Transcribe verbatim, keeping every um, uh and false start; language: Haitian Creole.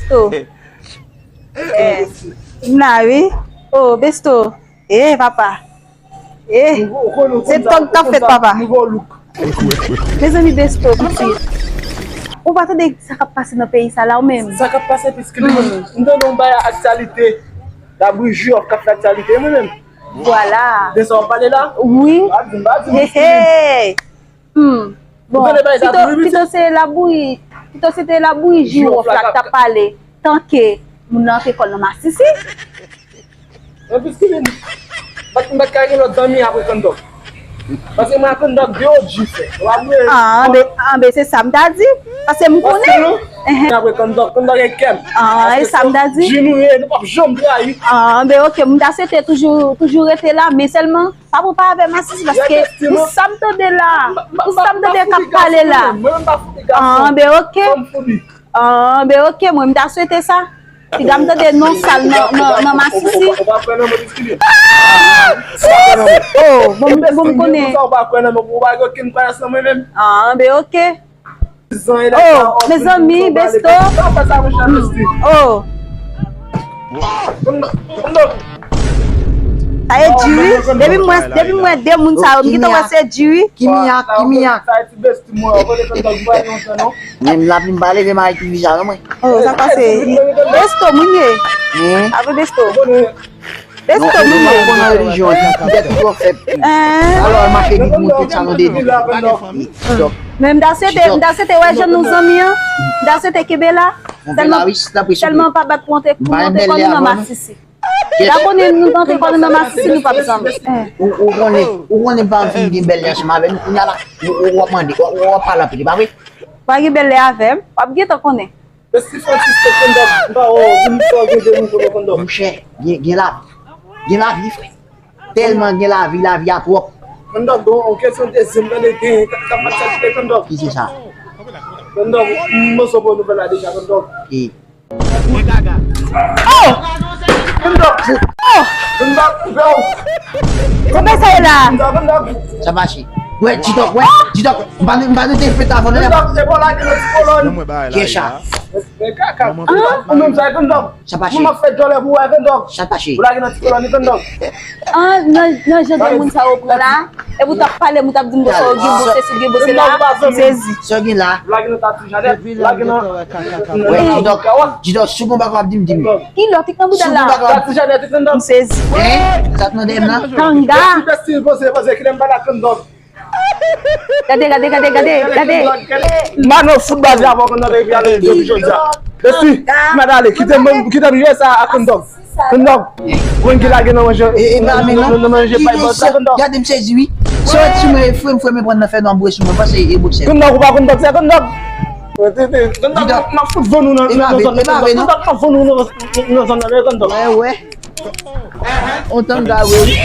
Besto. Eh, m la wi. Oh, Besto. Eh, papa. Eh, se tòg k ap fèt, papa. Mezanmi, Besto, pitit. Ou pa tande sa k ap pase nan peyi sa la, ou menm? Sa k ap pase, pitit, m tande yon bagay aktyalite. Labouyi Jiyòf k ap fè aktyalite, mwen menm. Vwala. De sa w ap pale la? Wi. Pa di m, pa di m. Hey, hey. Hmm. Bon, pito, pito se labouyi, pito se te labouyi Jiyòf la k t ap pale, tanke moun nan te kòl nan masisi. Mwen piskilin, m pa t, m pa t ka gen lòt zanmi apre Kandòk. Paske mwen ak Kandòk de O G, frè. W ap wè. Ah, anben, anben, se sa m ta di. Paske m konnen. Paske nou, apre Kandòk, Kandòk gen kè m. Ah, e sa m ta di. Di nou ye, nou p ap janm trayi. Ah, anben, oke, m ta swete toujou, toujou rete la, men sèlman, pa pran pa avè masisi, paske pou sa m tande la, pou sa m tande k ap pale la. Anben, oke. Anben, oke, mwen, m ta swete sa. Piga m tande non sal nan, nan, nan masisi. Ah! Oh, bon, bon, m konnen. Ah, anben, oke. Oh, mezanmi, Besto. Oh. Sa e di wi. Depi m wè, depi m wè de moun sa yo, m gentan wè se di wi. Ki miyak, ki miyak. Menm lapli m pa leve m a epi vija non mwen. Oh, sa pase. Besto, moun ye. Apre Besto. Besto, moun ye. Ou konn nan relijyon an, tèt ou twò fèb. Alò, al mache di pou moun tout sa nou devan. Men m ta swete, m ta swete wè jan nou zanmi an. M ta swete kenbe la. Sèlman, sèlman pa bat pou antre kou, antre kò nou nan masisi. Ou ta konnen nou t antre kò nou nan masisi, nou p ap janm. Ou, ou konnen, ou konnen m pa fin gen bèl lè ansanm avè nou, kounye a la, ou, ou, w ap mande, w ap, w ap pale anpil, e pa vre? W a gen bèl lè avè m, w ap gentan konnen. Besti Francisco Kondòk, m pa wè w, vin fè w gen de nouvo nan Kondòk. Monchè, gen, gen lavi. Gen lavi, frè. Tèlman gen lavi, lavi a twòp. Kondòk, bon, yon kesyon dezyèm, tande gen, k ap mache ak Kondòk. Ki se sa? Kondòk, m moso pou nouvèl la deja, Kondòk. Ki? Oh! Kondòk! Oh! Kondòk, bro! Kòman sa ye la? Kondòk, Kondòk. Sa mache. Wè, Didòk, wè, Didòk. M pa, m pa nou te fèt avan nou. Kondòk, se bon la, gen yon ti kolòn. Kesha. Men kaka. Ou menm sa, Kondòk. Sa mache. Mwen m ap fè djòlè pou wè, Kondòk. Sa mache. Ou lage nan ti kolòn, Kondòk. Ah, nan, nan jan de moun sa yo pran la. Epi w t ap pale, m w t ap di m bon sa w gen bon sesi, gen bon sela. M sezi. Sa w gen la? Lage nan tati Janèt, lage nan. Wè, Didòk, Didòk, si w gon bagay w ap di m, di m. Ki lòt ki nan bouda la? Si w gon bagay w ap di m. M sezi. Hein? Sa t nan dèyè m nan? Kanga. Besti, besti, poze, poze, kite m pale ak Kondòk. Gade, gade, gade, gade, gade. Mano fout baz la avè w Kondòk epi ale depi jodi a. Besti, mèt ale, kite m, kite m jwe sa ak Kondòk. Kondòk, mwen ki lage nan manje, nan, nan, nan manje pay bòs la, Kondòk. Gade m sezi wi. Se yon ti mwen frè m, frè m pran nan fè nan bwè sou mwen, panse e bòksè. Kondòk, ou pa Kondòk, se Kondòk. Kondòk, m ap fout vann ou nan, nan zòn nan, Kondòk. Kondòk, m ap vann ou nan, nan zòn nan, Kondòk. Wè, wè. On tanga vre wi.